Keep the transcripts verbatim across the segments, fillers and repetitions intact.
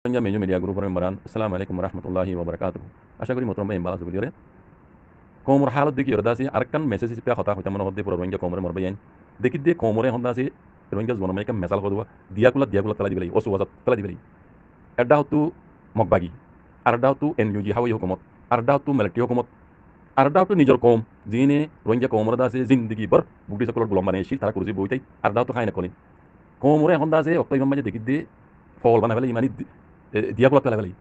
Rohingya Meju Media Group or member an, Assalamu alaikum warahmatullahi wabarakatuh. Acá gorí muhtarom bái ain bála asó buli óre. Koumor hálot dekí óre de asé, arekkán message hísabe hotá hoitám mone hoó de fura Rohingya koumore mor bái ain. Dekí de koumore ehón de asé, Rohingya zubanor maze ekkán mesal hoó de, diya kula, diya kula félai dibe lagi, osu wazat félai dibe lagi. Edda hoó de Mog bagi, ar edda hoó de N U G hawaii hókumot, ar edda hoó de military hókumot, ar edda hoó de nizor koum, zine Rohingya koumore de asé zindigi bór British ókkolor gulam banai accíl, tará kursi boói tái, ar edda hoó de háin ókkole. Koumore ehón de asé, októ ibár maze dekí de fol banai félai, mani di-, e, diya kula félai félai.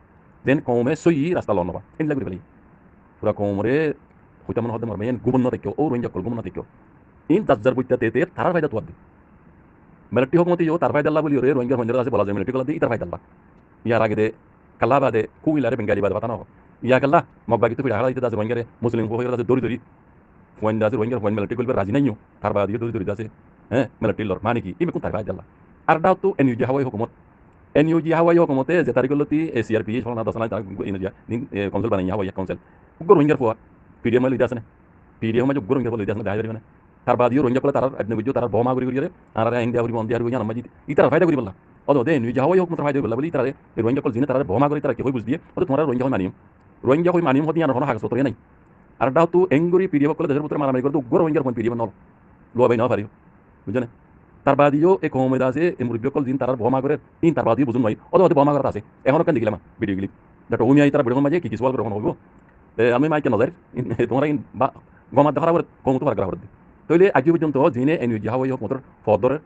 Zen koume sóiyi rasta lon no fa, endilla gorí félai. Fura koumore hoitám mone hoó de mor bái ain, gúmot no táikko, ó Rohingya ókkol gúmot no táikko. In zar zar boitta te te tarár faida tuwar de. Military hókumote yó tar faidalla buli óre Rohingyar fuaindóre de asé bola zar military ókkol de ítar faidalla. Yar age de kalla bade, kú ilare Bengali bade fata no. Yar kalla, Mog bagittu fiça hála dite de asé Rohingyare, Muslim fua ókkol de asé dóri dóri. Fuain de asé Rohingyar fuain military golibar razi nai yó, tar bade yó dóri dóri de asé. Hé, military lor mani ki? Ín bekkún tar faidalla. Ar edda hoó de N U G hawaii hókumot. N U G hawaii hókumote ze tarik loti, e, C R P F, fólana dosana, tará N U G, e, council banaiye, hawaii council. Uggwá Rohingyar fua, P D F maze loi de asé né? P D F maze uggwá Rohingyar fua loi de asé né? Dahái fari né? Tar bade yó Rohingya ókkole tarár, apni buzzo, tarár bouma gorí gorí óre, añáre ain diya foribo, on diya foribo, yíanor maze ítarar faida goríbolla. Óde óde N U G hawaii hókumotor faida goríbolla buli ítarare, e Rohingya ókkol zine tarare bouma goré, ítara ki hoi buzdiye, óde tuáñra Rohingya hoi maniyum. Rohingya hoi maniyum hoó de yíanor hono hagos fottor yó nai. Ar edda hoó de engorí P D F ókkole decór bútore maramari goré de uggwá Rohingyar fuain P D F ot no loi, luwa bai no fare. Buzzo né? Tar bade yó e koume de asé, e murubbi ókkol zin tarár bouma gorér, ín tar bade yó buzón nai, óde óde bouma gorát asé. Ehón ekkán dekilam video clip. Doctor Umiya ítara bodi maze ki ki sual goré hono hoibo. E, ami maike no zair, tuáñra ín ba-, gom adde hára goré, koum tu fárak gorá goré de. Tóile aijjó foijjonto zine N U G hawaii hókumotor fod dórer,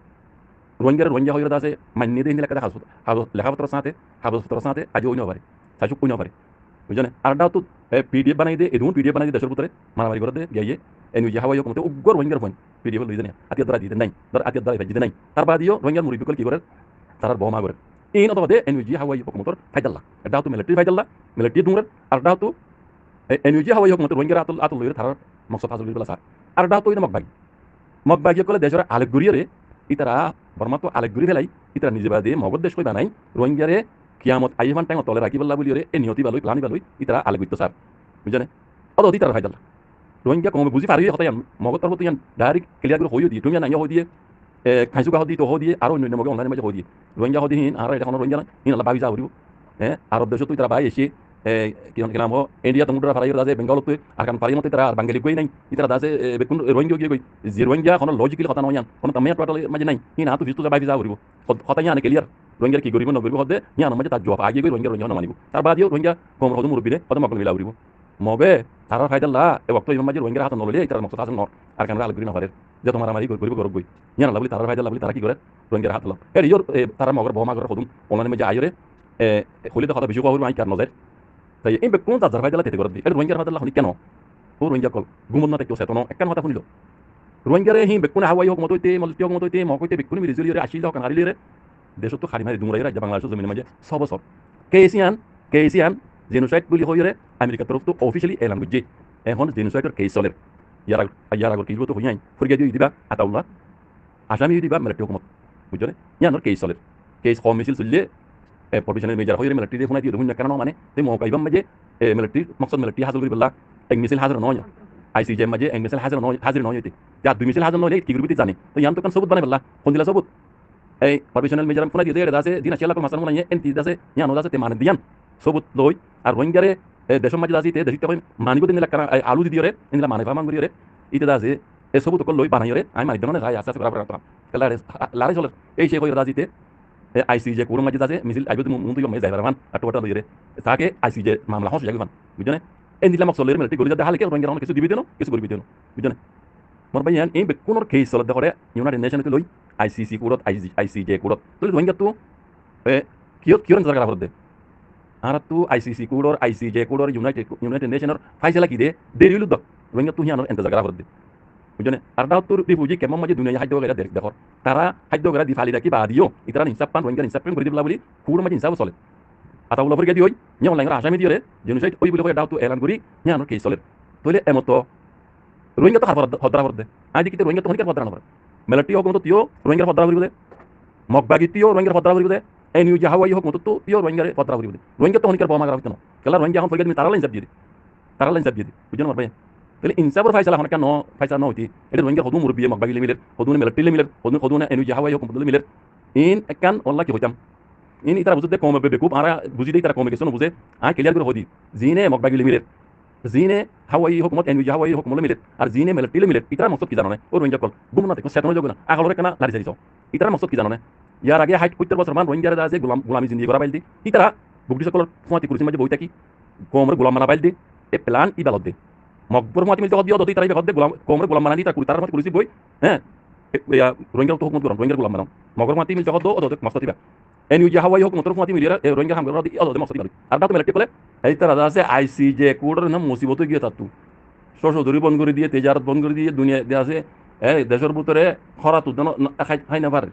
Rohingyare Rohingya hoiyóre de asé, mainne de híndilla ekkán hagos, hagos, leha fottor sáñte, hagos fottor sáñte aijjó ói no fare, sacuk ói no fare. Buzzo né? Ar edda hoó de, e, P D F banai de, edún P D F banai de decór bútore maramari goré de, giyé, N U G hawaii hókumote uggwá Rohingyar fuain P D F loi zane, átiyar dórai dite nai, dór átiyar dórai fai dite nai. Tar bade yó Rohingyar murubbi ókkol ki gorér, tarár bouma gorér. Ín óde óde N U G hawaii hókumotor faidalla. Edda hoó de military faidalla, military dungrer, ar edda hoó de, e, N U G hawaii hókumote Rohingyare átol, átol loiyóre tarár moksod hásil goríbolla sar. Ar edda hoó de Mog bagi. Mog bagi ókkole decóre alek gorí óre, ítara Bormattu alek gorí félai, ítara nize bade Mogor dec hoi banai, Rohingyare kiyamot aiyé fán thaimot tole rakíbolla buli óre, e niyot íba loi, plan íba loi, ítara alek goitto sar. Buzzo né? Óde óde ítarar faidalla. Rohingya koume buzi fare hotá yían, Mogor torfóttu yían direct clear gorí hoi diye, Tumiya naiye hoi diye, e, Kaisuka hoi diye, to hoi diye, aró oinno oinno Moge online maze hoi diye. Rohingya hoi diye hín, añára ere hono Rohingya nai, hín olla babi za foribo. E, Arob decóttu ítara bai aiccé, e, ki, ki nam hoó, India ttu mudura farai óre de asé, Bengal ttu, Arakan farai moto ítara ar Bengali goi nai, ítara de asé, e, bekkún Rohingya giyé goi. Ze Rohingya hono logically hotá no yían, hono tamaiya tuatal maze nai, hín añáttu fistu za babi za foribo. Hot-, hotá yían clear. Rohingyare ki goribo no goribo hoó de, yíanor maze tar juab aigiyé goi, Rohingyare Rohingya no manibo. Tar bade yó Rohingya koumor hodún murubbire, hoó de Mog loi mila foribo. Moge tarár faidalla, e wokto ibár maze Rohingyare hátot no loile, ítarar moksod hásil no ór, Arakanore alek gorí no farer. Zeto maramari gor-, goribo gorok goi. Yíanolla buli tarár faidalla buli tará ki gorer? Rohingyare hát lor. Ere yór, e, tará Mogor bouma gorer hodún, online maze aiyóre, e, hoile de hotá beci hoó foribo, añí ki ar no zair. Tói ín bekkún zar zar faidalla tete gorer de. Ere Rohingyar faidalla honikka no. Ó Rohingya ókkol, gúmot no táikko, seto no, ekkán hotá fúnilo. Rohingyare hín bekkúne hawaii hókumot óite, military hókumot óite, Mog óite bekkúne mili zuli óre, accíl de hokkán hári loi óre, decóttu hári mari dungrai óre, aijja Bangladecót zominor maze só bosór. Case yían, case yían genocide buli hoi óre Amerikar torfóttu officially elan goijjé. Ehón genocide or case soler. Yar ag-, yar agor case bóut hoiyí añí, forigadi ói diba Ataullah, asami ói diba military hókumot. Buijjó né? Yíanor case soler. Case hom misil soille, e, professional major hoi óre military re fúnai diye de, fúnai ekkán no mane. Te mouka ibár maze, e, military, moksod military házil goríbolla ek misil házir no óiye. I C J maze ek misil házir no óiye, házir no óiye te. Yar dui misil házir no óile ki goríbo te zane. To yían to ekkán sobut banaibolla. Hondilla sobut? Ei professional major fúnai diye de, ere de asé, din asé, lakol mastar fúnaiye, enti de asé, yían de asé, te mane diyan. Sobut loi, ar Rohingyare, e, decor maze de asé, te decor maze mani gode nila kana, e, alu di diye re, endilla mane faman gorí re, ite de asé, e sobut ókkol loi banai re, añí mani dóna ne, añí aste aste gora gora gora. Lare, lare soler. Ei se hoi re de asé, te, e, I C J court or maze de asé, misil aibo de mu-, muntu yo maze zai fare fan, ar tuwata loi re. Take I C J mamla hos jagi fan. Buijjó né? Endilla moksod loi re military gorí de hale ke Rohingyare hono kisu dibe de no, kisu goríbe de no. Buijjó né? Mor bái yían, ei bekkúnor case soler de hore, United Nation ot loi, I C C court ot, I C, I C J court ot. Tóile Rohingya ttu, e, kiyór, kiyór entezar gora foredde? Añára ttu I C C court or, I C J court or, United, United Nation or faisala ki de, deri óiluk dok. Rohingya ttu híanor entezar gora foredde. Buijjó né? Ar dahóttur refugee camp or maze duniyai háiddo gera de-, dekór. Tará háiddo gera di fali raki bade yó, itarar insaf fan, Rohingyar insaf fan gorí dibolla buli, court or maze insaf soler. Ataullah forigadi ói, hían online or asami diyore, genocide óiye buli hoi dahóttu elan gorí, híanor case soler. Tóile emotto Rohingya ttu har fodda-, fodda gora foredde. Añí dekí de Rohingya ttu honikka fodda gora no fore. Military hókumot ttu yó Rohingyare fodda gora foribo de. Mog bagi ttu yó Rohingyare fodda gora foribo de. N U G hawaii hókumot ttu yó Rohingyare fodda gora foribo de. Rohingya ttu honikka bouma gora foredde no. Kiyólla Rohingya ehón forigadi tara line sab diye de. Tara line sab diye de. Buijjó né mor bái? Tóile insaf or faisala honikka no, faisala no óite. Ete Rohingyar hodún murubbi Mog bagi loi miler, hodún military loi miler, hodún, hodún N U G hawaii hókumot loi miler. In ekkán olla ki hoitam. Iín ítara buzé dé koum be-, bekuf, añára buzí dé ítara koume kessú no buzé. Añí kiliyar gorí hoói di. Ziíne Mog bagi loi miler, ziíne Hawaii hókumot, N U G Hawaii hókumot loi miler, ar ziíne militari loi miler, ítarar moksót ki zano né? Ó Rohingya ókkol, gúm no táko, seton ói zagói na, akolor ekkána lari sari só. Ítarar moksót ki zano né? Yar age háit hóittor bosór man Rohingyare de asé gulam, gulami zindigi gorá fail de. Ítara bukti ókkolor fúañti kurusir maze boi táki, koumore gulam bana fail de. E plan íba lodde. Mogor fúañti mil zehódde, ódode ítara íba hoódde gulam, koumore gulam bana de ítara kuri, tarar fúañti kurusir boi. Hé? E, iya, Rohingyar to hókumot goron, Rohingyar gulam banon. Mogor fúañti mil zehódde, ódode moksót íba. N U G Hawaii hókumotor fúañti miliyóre, e, Rohingyar ham goron de, ódode moksót íba lodde. Ar dá to militari ókkole, e, ítara de asé I C J court or musibot ói giyé tattú. Só sodori bon gorí diye, tejarat bon gorí diye, duniya de asé, e, decór bútore hóra tudde no, no, hái, hái no fare.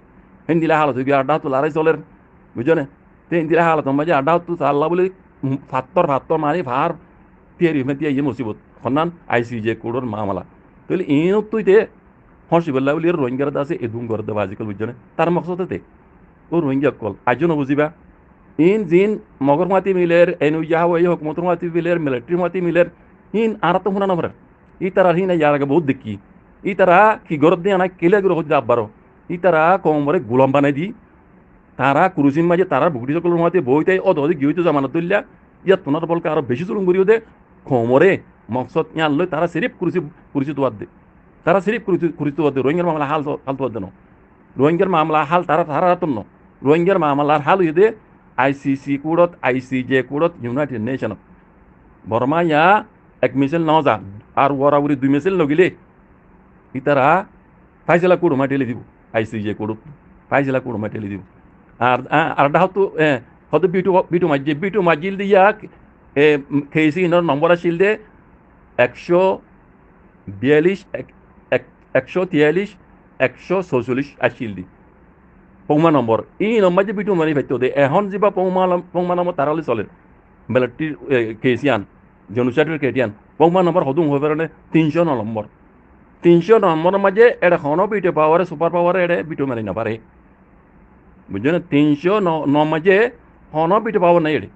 Héndilla halot ói giyé, ar dá to larai soler, buijjó né? Te héndilla halotor maze ar dá to salla buli, um, fattór, fattór mari far, tiyari fúañti aiyé musibot. Honnán I C J court or mamala. Tóile iín ottú te hóñsi bolla buli Rohingyar de asé, edún gorér de bazi ókkol, buijjó né? Tar moksót te. Ó Rohingya ókkol, aijjó no buziba. Iín ziín Mogor fúañti miler, N U G Hawaii hókumotor fúañti miler, militari fúañti miler, híin añárattú fúna no forer. Ítarar híin yar age bout dekkí. Ítara ki gorér de añára kiliyar gorí hoói di abbaro. Ítara koumore gulam banai di, tara kurusir maze tarar bukti ókkolor fúañti boi tái ódode giyói to zamanat dóilla, yíattú no bolke aró beci zulum goríyó de, koumore moksót yían loi tara sirif kurusi, kurusi tuwar de. Tara sirif kurusi, kurusi tuwar de, Rohingyar mamala hál, hál tuwar de no. Rohingyar mamala hál tara, tara hatot no. Rohingyar mamalar hál óiye de I C C court ot, I C J court ot, United Nation ot. Borma ya ek misil no za, ar uora uri dui misil no gile, ítara faisala court ot theli dibo, I C J court ot faisala court ot theli dibo. Ar, a-, ar dá hoto, e, hoto veto, veto maijje, veto maijjil de ya, e, case inor nombor accil de ekcó biyallic, ek, ek, ekcó tiyallic, ekcó sócallic accil de. Foóma nombor. Iín or maze veto mari faitto de. Ehón ziba foóma lom-, foóma nombor tara loi soler. Militari, e, case iyan, genocide or case iyan. Foóma nombor hodún hoi fare né? Tincó no nombor. Tincó no nombor or maze ere hono veto power, super power ere veto mari no fare. Buijjó né? Tincó no, no maze hono veto power nai ere.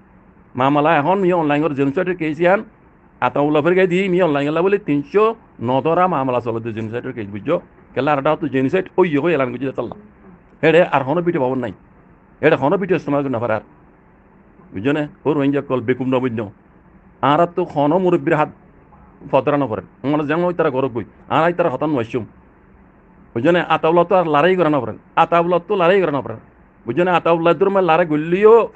Mamala ehón mi online or genocide or case iyan Ataullah fergai di mi online olla buli tincó no dóra mamala soler de genocide or case, buijjó? Kiyólla ar dá to genocide óiye hoi elan goijje de tolla. Ere ar hono veto power nai. Ere hono veto istemal gorí no fare ar. Buijjó né? Ó Rohingya ókkol bekuf no buijjó. Añárattú hono murubbir hát fodora no forer. Mone zeén ítara gorok goi. Añára ítarar hotá no aiccúm. Buijjó né? Ataullah to ar larai gora no forer. Ataullah to larai gora no forer. Buijjó né? Ataullah dur maze larai goilleyo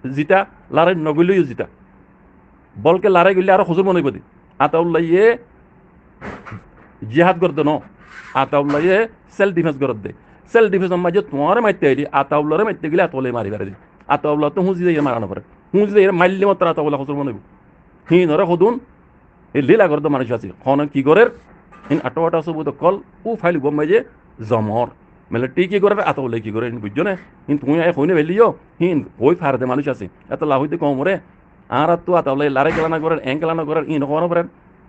zita, larai no goilleyo zita. Bolke larai goille aró huzur mone óibo de. Ataullah ye jihad gorer de no. Ataullah ye self defense gorer de. Self defense or maze tuáñre maitté aile, Ataullah re maitté gele Ataullah ye mari fare de. Ataullah to húzi zaiyore mara no fore. Húzi zaiyore maille matro Ataullah huzur mone óibo. Híinore hodún e lila gorer de manúic asé. Hone ki gorer? Híin aṭṭa aṭṭa sobut ókkol u fail uggwá maze zomor. Militari ki gorer, Ataullah ki gorer, híin buijjó né? Híin tuñí aññí hoi no failleyó, híin hoi fare de manúic asé. Etolla hoói de koumore, añárattú Ataullah larai kiyólla no gorer, eén kiyólla no gorer, híin hoi no farer.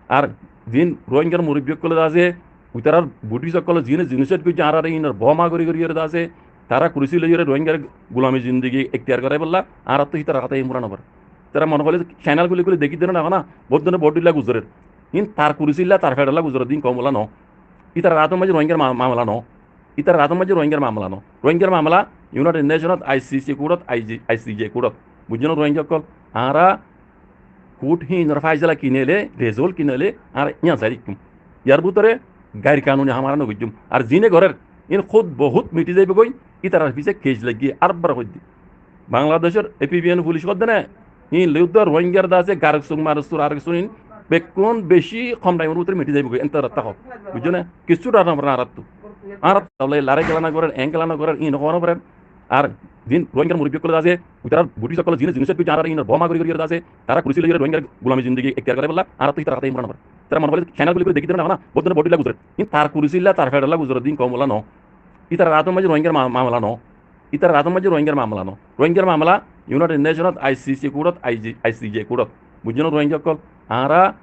Ar ziín Rohingyar murubbi ókkol de asé, itarar Buddhist ókkol ziíne genocide goijje, añárare híinor boma gorí gorí yore de asé, tara kurusi loiyore Rohingyar gulami zindigi ektiyar goráibolla, añárattú hítarar hotá híin fura no forer. Tara mone goille channel guli guli dekí de no, ehón na, bout dine bout dilla guzorer. Híin tar kurusilla, tar feçolla guzorer de, híin koum olla no. Ítarar átor maze Rohingyar ma-, mamela no. Ítarar átor maze Rohingyar mamela no. Rohingyar mamela United Nation ot, I C C court ot, I G, I C J court ot. Buijjó no Rohingya ókkol? Añára court híinor faisala ki neile, result ki neile, añára yián sai rakkum. Yar bútore gair kanuni ham añára no goijjum. Ar zine gorer, in khud bohut miti zaibo goi, ítarar fise case laggi, ar bar hoiddi. Bangladecor A P B N pulic hoódde ne, in loi udda Rohingyar de asé, Garuk Sung, Maruk Sung, Aruk Sung in, bekkún beci hom thaimor bútore miti zaibo goi, ente ratta hok. Buijjó ne? Kissú dor no forer añárattu. Añárattu Ataullah larai kiyólla no gorer, eén kiyólla no gorer, in hoi no farer. Ar zin Rohingyar murubbi ókkol de asé, ítarar Buddhist ókkol zine genocide goijje, añárar inor boma gorí gorí yore de asé, tara kurusi loiyore Rohingyar gulami zindigi ektiyar goráibolla, añárattu ítarar hotá híin fura no forer. Tara mone goille channel guli guli dekí de no, ehón na, bout dine bout dilla guzorer. Híin tar kurusi illa, tar feçolla guzorer de, híin koum olla no. Ítarar átor maze Rohingyar ma-, mamela no. Ítarar átor maze Rohingyar mamela no. Rohingyar mamela United Nation ot, I C C court ot, I G, I C J court ot. Buijjó no Rohingya ókkol? Añára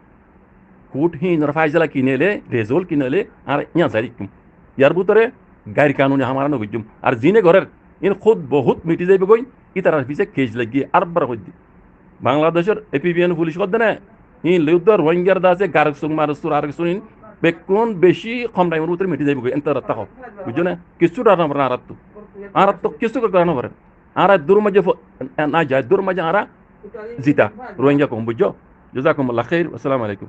court híinor faisala ki neile, result ki neile, añára yián sai rakkum. Yar bútore gair kanuni ham añára no goijjum. Ar zine gorer, in khud bohut miti zaibo goi, ítarar fise case laggi, ar bar hoiddi. Bangladecor A P B N pulic hoódde ne, in loi udda Rohingyar de asé, Garuk Sung, Maruk Sung, Aruk Sung in, bekkún beci hom thaimor bútore miti zaibo goi, ente ratta hok. Buijjó ne? Kissú dor no forer añárattu. Añárattu kissú dor no forer. Añára dur maze fo-, na zai, dur maze añára zita. Rohingya koum, buzzo? Jazakumullah khair. Assalamu alaikum.